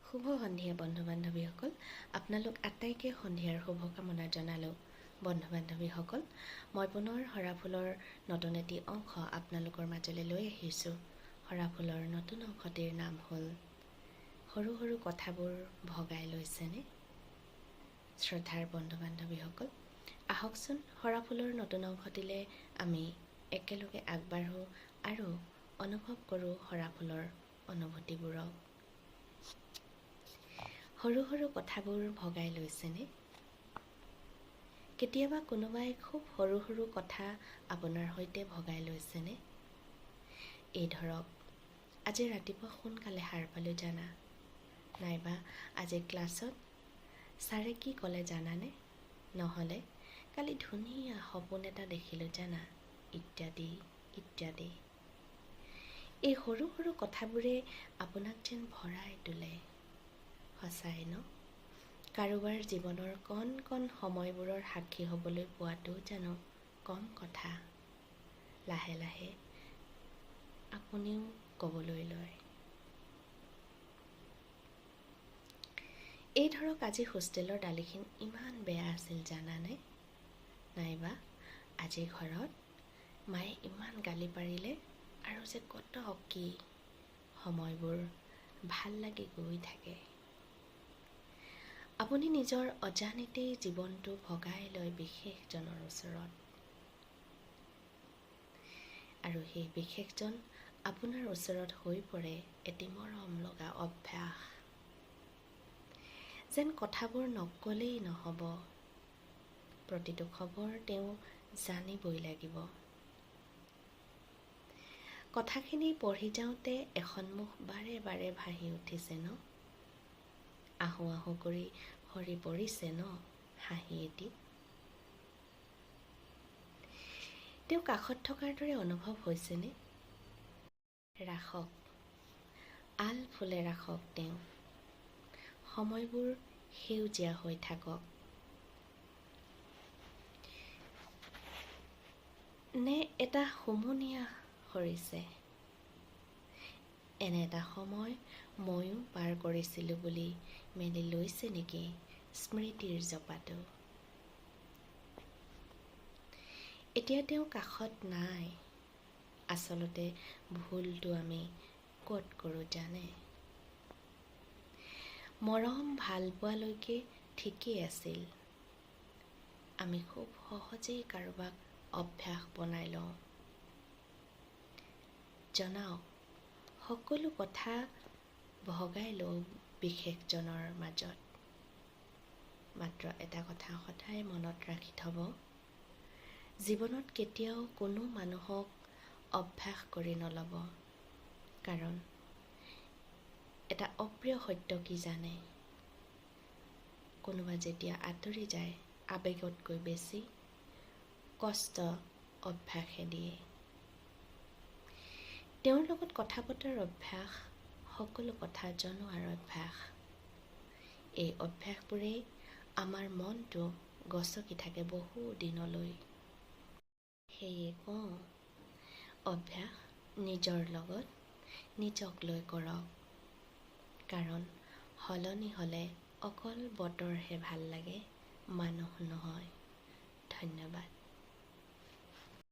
শুভ সন্ধিয়া বন্ধু বান্ধৱীসকল, আপোনালোক আটাইকে সন্ধিয়াৰ শুভকামনা জনালোঁ। বন্ধু বান্ধৱীসকল, মই পুনৰ সৰাফুলৰ নতুন এটি অংশ আপোনালোকৰ মাজলৈ লৈ আহিছোঁ। সৰাফুলৰ নতুন অংশটিৰ নাম হ'ল সৰু সৰু কথাবোৰ ভগাই লৈছেনে? শ্ৰদ্ধাৰ বন্ধু বান্ধৱীসকল, আহকচোন সৰাফুলৰ নতুন অংশটিলৈ আমি একেলগে আগবাঢ়োঁ আৰু অনুভৱ কৰোঁ সৰাফুলৰ অনুভূতিবোৰক। সৰু সৰু কথাবোৰ ভগাই লৈছেনে? কেতিয়াবা কোনোবাই খুব সৰু সৰু কথা আপোনাৰ সৈতে ভগাই লৈছেনে? এই ধৰক, আজি ৰাতিপুৱা সোনকালে সাৰ পালোঁ জানা, নাইবা আজি ক্লাছত ছাৰে কি ক'লে জানানে, নহ'লে কালি ধুনীয়া সপোন এটা দেখিলোঁ জানা, ইত্যাদি ইত্যাদি। এই সৰু সৰু কথাবোৰে আপোনাক যেন ভৰাই তোলে। সঁচাই ন? কাৰোবাৰ জীৱনৰ কণ কণ সময়বোৰৰ সাক্ষী হ'বলৈ পোৱাটো জানো কম কথা? লাহে লাহে আপুনিও ক'বলৈ লয়। এই ধৰক, আজি হোষ্টেলৰ দালিখিনি ইমান বেয়া আছিল জানানে, নাইবা আজি ঘৰত মায়ে ইমান গালি পাৰিলে, আৰু যে কত কি। সময়বোৰ ভাল লাগি গৈ থাকে। আপুনি নিজৰ অজানিতেই জীৱনটো ভগাই লয় বিশেষজনৰ ওচৰত, আৰু সেই বিশেষজন আপোনাৰ ওচৰত হৈ পৰে এটি মৰম লগা অভ্যাস। যেন কথাবোৰ নক'লেই নহ'ব, প্ৰতিটো খবৰ তেওঁ জানিবই লাগিব। কথাখিনি পঢ়ি যাওঁতে এখন মুখ বাৰে বাৰে ভাহি উঠিছে ন? আহোঁ আহোঁ কৰি সৰি পৰিছে ন হাঁহি এটি? তেওঁ কাষত থকাৰ দৰে অনুভৱ হৈছেনে? ৰাখক, আল ফুলে ৰাখক তেওঁ। সময়বোৰ সেউজীয়া হৈ থাকক। নে এটা হুমুনিয়াহ সৰিছে? এনে এটা সময় ময়ো পাৰ কৰিছিলোঁ বুলি মেলি লৈছে নেকি স্মৃতিৰ জপাটো? এতিয়া তেওঁ কাষত নাই। আচলতে ভুলটো আমি ক'ত কৰোঁ জানে? মৰম ভাল পোৱালৈকে ঠিকেই আছিল। আমি খুব সহজেই কাৰোবাক অভ্যাস বনাই লওঁ। জনাওক, সকলো কথা ভগাই লওঁ বিশেষজনৰ মাজত। মাত্ৰ এটা কথা সদায় মনত ৰাখি থ'ব, জীৱনত কেতিয়াও কোনো মানুহক অভ্যাস কৰি নল'ব। কাৰণ এটা অপ্ৰিয় সত্য কি জানে? কোনোবা যেতিয়া আঁতৰি যায়, আৱেগতকৈ বেছি কষ্ট অভ্যাসে দিয়ে। তেওঁৰ লগত কথা পতাৰ অভ্যাস, সকলো কথা জনোৱাৰ অভ্যাস, এই অভ্যাসবোৰেই আমাৰ মনটো গছকি থাকে বহু দিনলৈ। সেয়ে কওঁ, অভ্যাস নিজৰ লগত নিজক লৈ কৰক। কাৰণ সলনি হ'লে অকল বতৰহে ভাল লাগে, মানুহ নহয়। ধন্যবাদ।